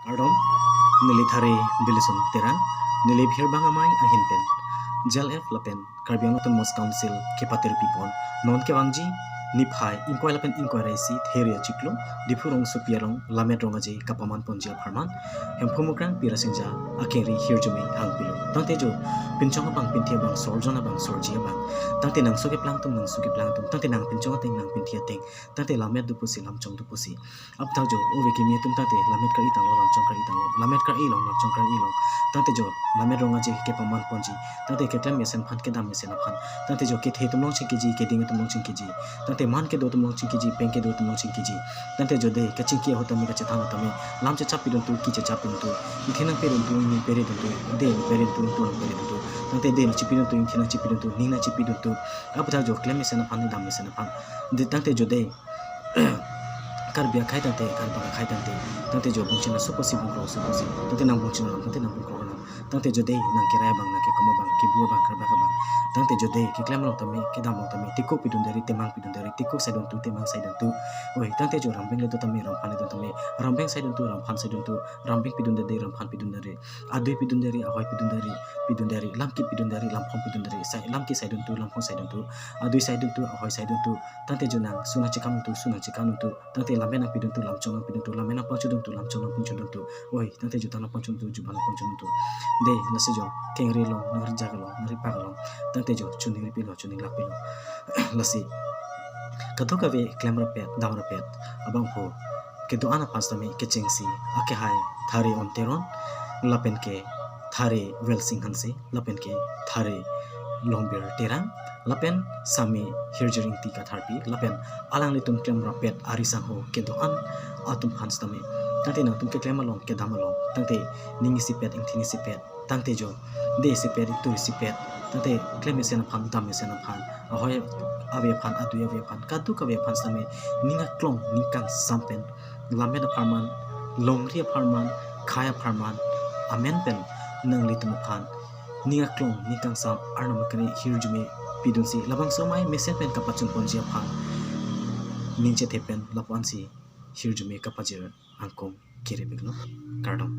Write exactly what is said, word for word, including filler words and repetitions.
Kardom, neli Thare Bilison Terang, neli Bhirbang Amei ahin pen, J L F lapen Karbi Anglong Autonomous Council kepatir pipon, non kevangji niphai ingkoi lapen ingkoi ra isi There achiklo, Diphu rongsopi along Lammet Rong Aje kapaman ponji apharman, Hemphu Mukrang Pirasingja akengri hirjume hangpilo. Tangte jo, pinchong abang, pinthi abang, sorjon abang, sorji abang, tangte nangso keplang atum, nangso keplang atum, tangte nangpinchong ateng, nangpinthi ateng, tangte lammet do pusi, lamchong do pusi. Aphuthak jo, ove kimi atum tangte lammet kar-i tanglo, lamchong kar-i tanglo, lammet kar-i long, lamchong kar-i long. Tangte jo, Lammet Rong Aje kepaman ponji, tangte keklem mesen aphan, kedam mesen aphan. Tangte jo, kethe atum long chingkiji, keding atum long chingkiji. Tangte man kedo atum long chingkiji, peng kedo atum long chingkiji. Tangte jo dei, kachingki ahut tame, kachethan ahut tame, lam chechap pidun tu, ki chechap pidun tu, ingthi nangpedun tu, ingni pedun tu, dei nangpedun tu, ingtung nangpedun tu. Tangte dei nangchipidun tu, ingthi nangchipidun tu, ning nangchipidun tu. Aphuthak jo, klem mesen aphan, kedam mesen aphan. Dei tangte jo dei, Karbi akhei tangte, Karbak akhei tangte, tangte jo bongchin aso pusi, bongkrok aso pusi, tangte nangbongchin alam, tangte nangbongkrok alam, tangte jo dei, nangkerai abang, nangkekom abang, kebu abang, Karbak abang, tangte jo dei, keklem along tame, kedam along tame, tekok pidun deri, temang pidun deri, tekok saidun tu, temang saidun tu. Oi, tangte jo rambeng le do tame, ramphan le do tame, rambeng saidun tu, ramphan saidun tu, rambeng pidun deri, ramphan pidun deri, adui pidun deri, ahoi pidun deri, pidun deri, lamkip pidun deri, lamphong pidun deri, sai, lamkip saidun tu, lamphong saidun tu, adui saidun tu, ahoi saidun tu, tangte jo nangso nangchekam tu, so nangchekam tu, tangte lammet nangpidun tu, lamchong nangpidun tu, lammet nangpangchudun tu, lamchong nangpangchudun tu. Oi, tangte jo tang nangpangchudun tu, juban nangpangchudun tu. Dei, lasi jo, kengri along, nangrijak along, nangripak along, tangte jo, chuning ripilo, chuning lakpilo. Lasi, kadokave klem rapet, dam rapet abangphu kedo-an aphan sitame kechengsi, akehai Thare Om Teron, lapen ke Thare Welsing Hanse, lapen ke Thare Longbir Terang, lapen Sami Hirjir Ingti Katharpi, lapen alanglitum klem rapet ari sangho kedo-an atum aphan sitame, tangte nangtum keklem along, kedam along, tangte ning isipet, ingthin isipet, tangte jo, dei isipet, ingtung isipet, tangte klem mesen aphan, dam mesen aphan, ahoi ave aphan, adui ave aphan, kadokave aphan sitame, ning aklong, ning kangsam pen, lammet apharman, longri apharman, khei apharman, amen pen, nanglitum aphan ning aklong, ning kangsam, Arnam akene hirjume pidunsi, labangso amei mesen pen kapachun ponji aphan ning chethe pen, lapu-ansi hirjume kapajir angkung kiri biklo. Kardom.